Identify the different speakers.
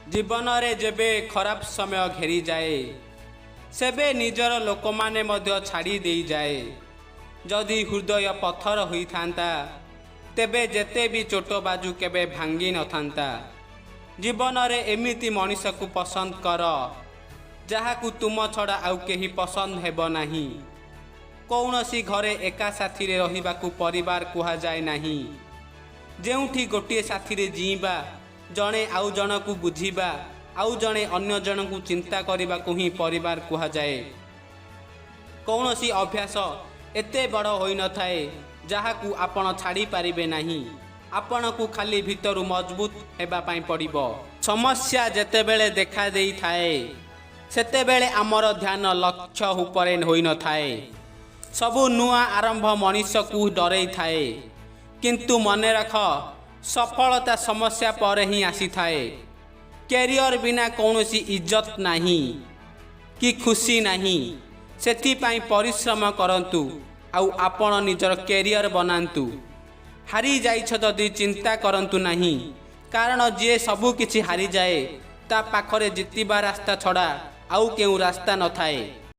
Speaker 1: ଜୀବନରେ ଯେବେ ଖରାପ ସମୟ ଘେରିଯାଏ, ସେବେ ନିଜର ଲୋକମାନେ ମଧ୍ୟ ଛାଡ଼ି ଦେଇଯାଏ। ଯଦି ହୃଦୟ ପଥର ହୋଇଥାନ୍ତା, ତେବେ ଯେତେ ବି ଚୋଟ ବାଜୁ କେବେ ଭାଙ୍ଗି ନଥାନ୍ତା। ଜୀବନରେ ଏମିତି ମଣିଷକୁ ପସନ୍ଦ କର, ଯାହାକୁ ତୁମ ଛଡ଼ା ଆଉ କେହି ପସନ୍ଦ ହେବ ନାହିଁ। କୌଣସି ଘରେ ଏକା ସାଥିରେ ରହିବାକୁ ପରିବାର କୁହାଯାଏ ନାହିଁ। ଯେଉଁଠି ଗୋଟିଏ ସାଥିରେ ଜିଇଁବା, ଜଣେ ଆଉ ଜଣକୁ ବୁଝିବା, ଆଉ ଜଣେ ଅନ୍ୟ ଜଣଙ୍କୁ ଚିନ୍ତା କରିବାକୁ ହିଁ ପରିବାର କୁହାଯାଏ। କୌଣସି ଅଭ୍ୟାସ ଏତେ ବଡ଼ ହୋଇନଥାଏ, ଯାହାକୁ ଆପଣ ଛାଡ଼ିପାରିବେ ନାହିଁ। ଆପଣଙ୍କୁ ଖାଲି ଭିତରୁ ମଜବୁତ ହେବା ପାଇଁ ପଡ଼ିବ। ସମସ୍ୟା ଯେତେବେଳେ ଦେଖା ଦେଇଥାଏ, ସେତେବେଳେ ଆମର ଧ୍ୟାନ ଲକ୍ଷ୍ୟ ଉପରେ ହୋଇନଥାଏ। ସବୁ ନୂଆ ଆରମ୍ଭ ମଣିଷକୁ ଡରେଇଥାଏ, କିନ୍ତୁ ମନେ ରଖ, ସଫଳତା ସମସ୍ୟା ପରେ ହିଁ ଆସିଥାଏ। କ୍ୟାରିୟର ବିନା କୌଣସି ଇଜ୍ଜତ ନାହିଁ କି ଖୁସି ନାହିଁ। ସେଥିପାଇଁ ପରିଶ୍ରମ କରନ୍ତୁ ଆଉ ଆପଣ ନିଜର କ୍ୟାରିୟର ବନାନ୍ତୁ। ହାରି ଯାଇଛ ଯଦି, ଚିନ୍ତା କରନ୍ତୁ ନାହିଁ, କାରଣ ଯିଏ ସବୁ କିଛି ହାରିଯାଏ, ତା ପାଖରେ ଜିତିବା ରାସ୍ତା ଛଡ଼ା ଆଉ କେଉଁ ରାସ୍ତା ନଥାଏ।